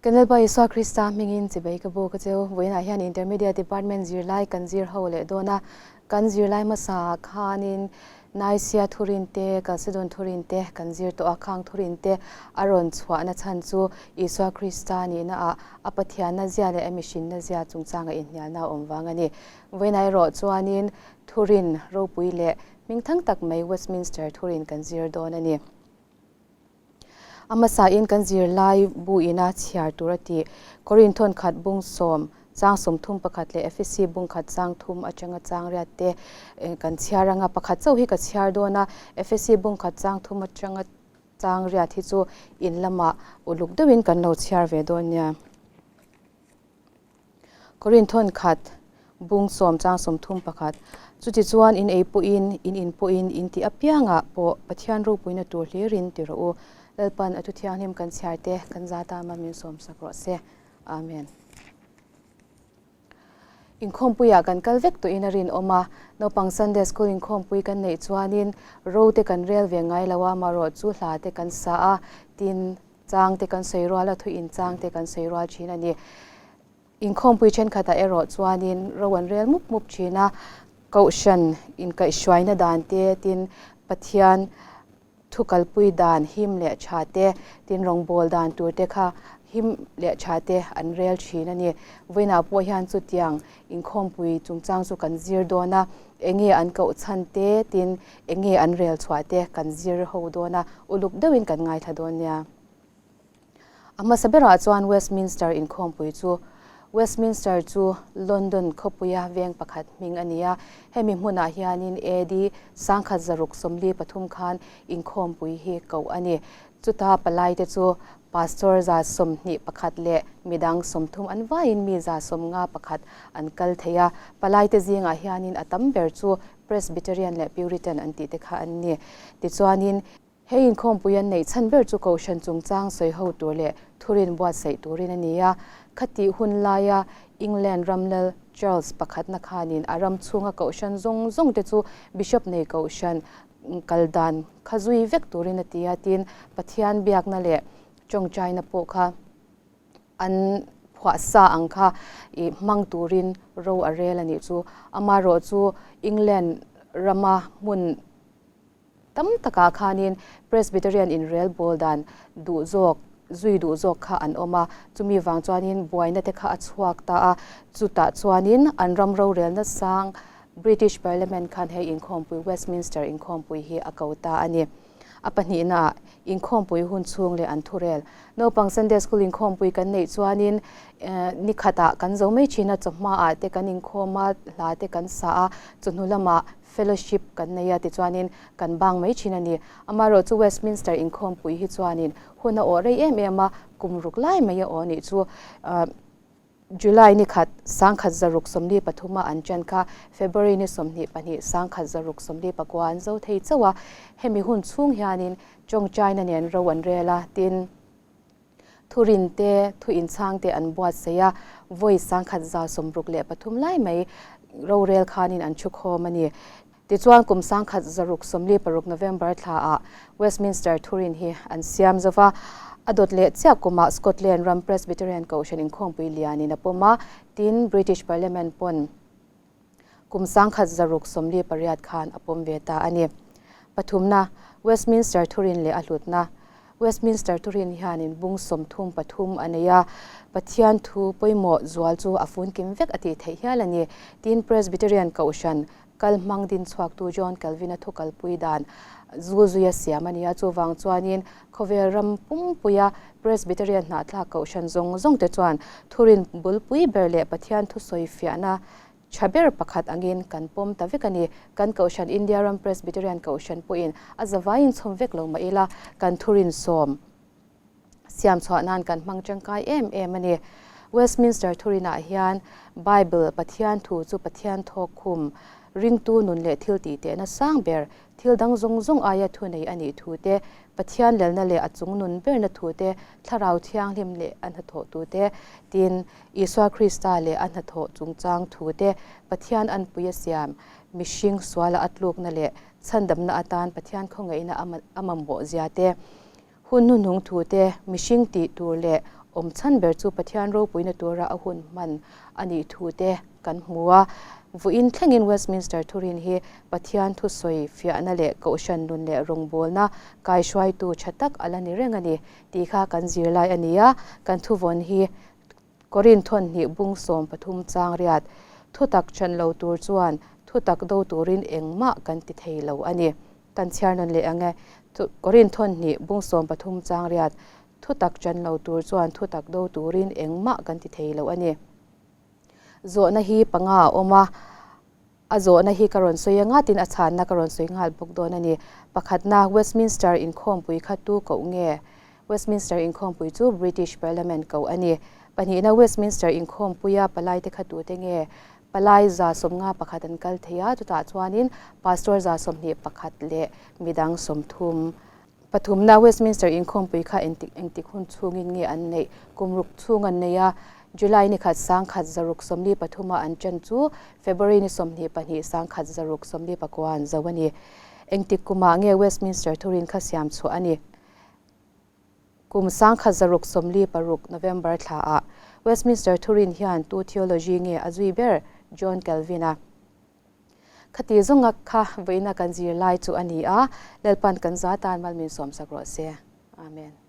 Kan Lalpa Isua Krista hmingin chibei ka bu ka cheu. Vawiinah hian Intermediate Department zirlai kan zir ho leh dawn a. Kan zirlai hmasa khanin Nicaea thurin te, Chalcedon thurin te kan zir tawh a. Khang thurin te a rawn chhuahna chhan chu Isua Krista nihna ah a Pathianna zia leh a mihrinna zia chungchanga inhnialna a awm vang a ni. Vawiinah erawh chuanin thurin ropui leh hmingthang tak mai Westminster thurin kan zir dawn a ni. A hmasain kan zirlai bu ina chhiar tur a ti. Korinthon khat bung sawm, chang 31 leh Efesi bung khat chang thum atanga chang riat te kan chhiar anga pakhat chauh hi ka chhiar dawn a. Efesi bung khat chang thum atanga chang riat hi chu in lamah uluk deuhin kan lo chhiar ve dawn nia. Korinthon khat bung sawm chang 31, Chutichuan in ei pawhin, in in pawhin, in tih apiangah pawh Pathian ropuina tur hlirin ti rawh u. Lalpan a thu thianghlim kan chhiar te kan za ta ma min sawm sak rawh se. Amen. Inkhawmpuiah kan kal vek tawhin a rinawm a, naupang Sunday School inkhawmpui kan neih chuanin ro te kan rel ve ngai lo a, marawh chu hla te kan sa a, tin, Chang te kan sawi rual a, thuin chang te kan sawi rual thin a ni. Inkhawmpui thenkhatah erawh chuanin ro an rel mup mup thin a, Kohhran inkaihhruaina dan te, tin Pathian thu kalpui dan him leh tha te, tin rawngbâwl dan tur te kha him leh tha te an rel thin a ni. Vawiinah pawh hian chutiang inkhawmpui chungchang chu kan zir dawn a, enge an koh chhan te, tin Enge an rel chhuah te kan zir ho dawn a, uluk deuhin kan ngaithla dawn nia. A hmasa berah chuan Westminster inkhawmpui chu Westminster chu London khawpuia veng pakhat hming a ni a, hemi hmunah hianin AD 1643 khan inkhawmpui hi koh a ni. Chuta palaite chu Pastor 21 leh midang 30 an vaiin mi 51 an kal thei a, palaite zingah hianin a tam ber chu Presbyterian leh Puritan an tih te kha an ni. Tichuanin, he inkhawmpui an neih chhan ber chu Kohhran chungchang sawi ho tur leh thurin buatsaih turin a ni a. Khatih hun laia England ramlal Charles pakhatna khanin a ram chhunga Kohhran zawng zawng te chu Bishop nei Kohhran kal dan kha zui vek turin a ti a, tin Pathian biakna leh tawngtaina pawh kha an phuah sa ang kha i hmang turin ro a rel a nih chu. Amaherawh chu England rama hmun tam takah khanin Presbyterian inrel bawl dan duh zawk, zui duh zawk kha an awm a, chumi vang chuanin buaina te kha a chhuak ta a, chutah chuanin an ram rorelna sang British Parliament khan hei inkhawmpui Westminster inkhawmpui hi a ko ta a ni. A pahnihnaah, inkhawmpui hun chhung leh an thurel. Naupang Sunday School inkhawmpui kan neih chuanin ni khatah kan zo mai thin a, chawhmaah te kan inkhawm a, hla te kan sa a, chawhnu lamah fellowship kan nei a tichuanin kan bang mai thin a ni. Amaherawh chu Westminster inkhawmpui hi chuanin hun a awh rei em em a, kum ruk lai mai a awh nih chu. July ni khat, 1643 a an ṭan kha February ni 22, 1649 an zo thei chauh a, hemi hun chhung hianin tawngtaina nen ro an rel a, tin, thurin te, thu inchhang te an buatsaih a, vawi 1163 lai mai rorel khanin an thu khawm a ni. Tichuan, kum 1660 November thlaah Westminster thurin hi an siam zo va, a dawt leh chiah kumah Scotland ram Presbyterian Kohhran inkhawmpui lianin a pawm a, tin British Parliament pawn kum 1648 khan a pawm ve ta a ni. Pathumna, Westminster thurin leh a hlutna. Westminster thurin hianin bung 33 a nei a, Pathian thu pawimawh zual chu a funkim vek a tih theih hial a ni, tin Presbyterian Kohhran Kal hmang din chhuaktu John Calvin-a thu kalpui dan zu zuia siam a ni a, chuvang chuanin khawvel ram pumpuia Presbyterian hnahthlak kohhran zawng zawng te chuan thurin bulpui ber leh Pathian thusawi fiahna tha ber pakhat angin kan pawm ta vek a ni. Kan kohhran India ram Presbyterian kohhran pawhin a zavaiin chhawm vek lo mah ila kan thurin sawm siam chhuah nan kan hmang tangkai em em a ni. Westminster thurinah hian Bible, Pathian thu chu Pathian thawk khum, ringtu nun leh thil tih tehna sang ber, thil dang zawng zawng aia thu nei a nih thu te, Pathian lelna leh a chung nun berna thu te, Thlarau Thianghlim leh a hnathawh tu te, tin, Isua Krista leh a hnathawh chungchang thu te, Pathian anpui a siam, mihring suala a tlukna leh chhandamna atan Pathian khawngaihna a mamawh zia te, Hun hnuhnung thute, mihring tih tur leh awm chhan ber chu Pathian ropuina tura a hun hman a nih thu te kan hmu a. Vawiin thlengin Westminster thurin hi Pathian thusawi fiahna leh Kohhran nun leh rawngbawlna kaihruaitu tha tak a la ni reng a ni tih kha kan zirlai a ni a. Kan thuvawn hi Korinth thawnhnih bung 13 chang riat, Thutak ṭhan lo tur chuan thutak do turin engmah kan ti thei lo a ni. Kan chhiar nawn leh ang e. Korinth thawnhnih bung 13 chang riat, Thutak ṭan lo tur chuan thutak do turin engmah kan ti thei lo a ni. Zawhna hi panga a awm a. A zawhna hi ka rawn sawi anga tin a chhanna ka rawn sawi nghal bawk dawn a ni. Pakhatna, Westminster inkhawmpui kha tu koh nge? Westminster inkhawmpui chu British Parliament koh a ni. Pahnihna, Westminster inkhawmpuia palaite kha tute nge? Palai 51 an kal thei a, chutah chuanin Pastor 21 leh midang 30. Pathumna, Westminster inkhawmpui kha engtik engtik hun chhungin nge an neih? Kum ruk chhung an nei a, July ni khat 1643 a an ṭan chu February ni 22 1649 an zo a ni. Engtik kumah nge Westminster thurin kha siam chhuah a ni? Kum 1646 November thlaah Westminster thurin hian tu theology nge a zui ber? John Calvin-a. Khati zawnga kha vawiina kan zirlai chu a ni a, Lalpan kan za tan mal min sawmsak rawh se. Amen.